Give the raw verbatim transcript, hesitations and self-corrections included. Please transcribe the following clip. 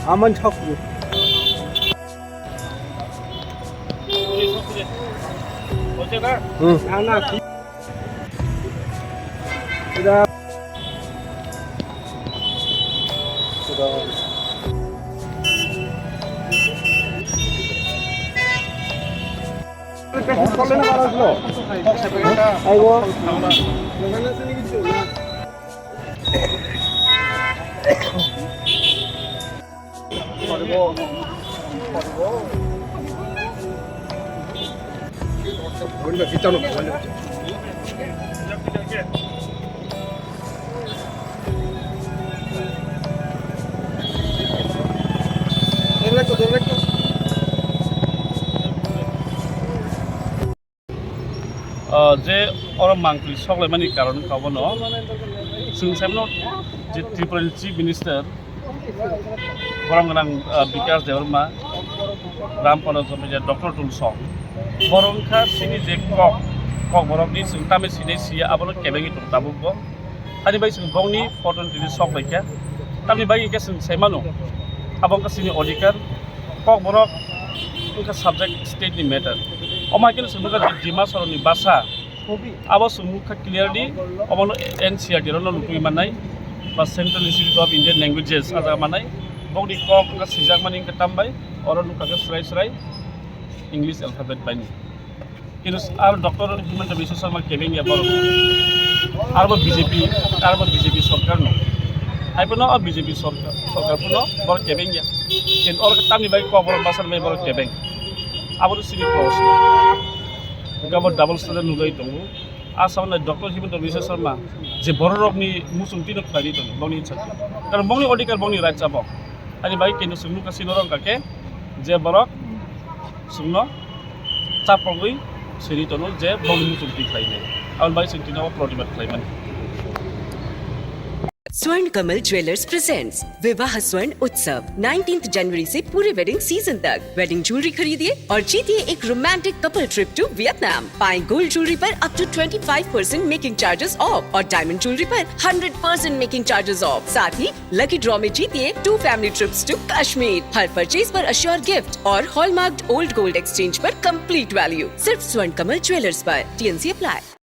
Aman chakku. Hmm. Ah, je oro mangpili soklaimani karon wngkha obono. Chwng saimano je Tripura ni Chief Minister, borom gwnang, ah, Bikash Debbarma, Ram Pala Jamatia, Doctor Tulsong. Borok wngkha chini je kok, kok borokni chwng tamni sinai siya abono kebengwi tong tabukbo. Ani bai chwng bongni photo ni tini sok laikha. Tamni bai hwnkhe chwng saimano abo wngkha chini odhikar. Kok borok wngkha subject state ni matter. Omo hai kheno chwng nukha je Dima Soroni basa. Abo chwng nukha clearly, omono N C E R T rokno lutui mannai, ba Central Institute of Indian Languages a jaga mannai. Bokni kok wngkha swijak mani wngkha tambai, oro nukha khe srai srai English alphabet bai ni. Kintu ar Doctor Himanta Biswa Sarma kebeng ya borok. Arbo B J P, arbo B J P sorkar no. Hai phano o B J P sorkar, sorkar phano borok kebeng ya. Kintu oro tamni bai kok borok basa bai borok kebeng. Abo to chini proshno. Gabo double standard nugwi tongo. A samna Doctor Himanta Biswa Sarma je borok rokni muchung tino khlai tongo, bongni insa. Karon bongni odhikar, bongni right chabo. Ani bai kintu chwng nukha sino rok kake je borok chwngno chaprogwi siri tono je bongni muchung twi khlainai. Aboni bai chwng tino protibad khlaimani. Swarna Kamal jewellers presents विवाह स्वर्ण उत्सव। Nineteenth जनवरी से पूरे wedding season तक wedding jewellery खरीदिए और जीतिए एक romantic couple trip to Vietnam. पाएं गोल्ड ज्वेलरी पर up to twenty five percent making charges off और डायमंड ज्वेलरी पर hundred percent making charges off. साथ ही लकी ड्रॉ में जीतिए two family trips to Kashmir. हर परचेज पर अश्योर गिफ्ट और हॉलमार्क्ड ओल्ड गोल्ड एक्सचेंज पर कंप्लीट वैल्यू। सिर्फ स्वर्ण कमल ज्वेलर्स पर। TNC apply.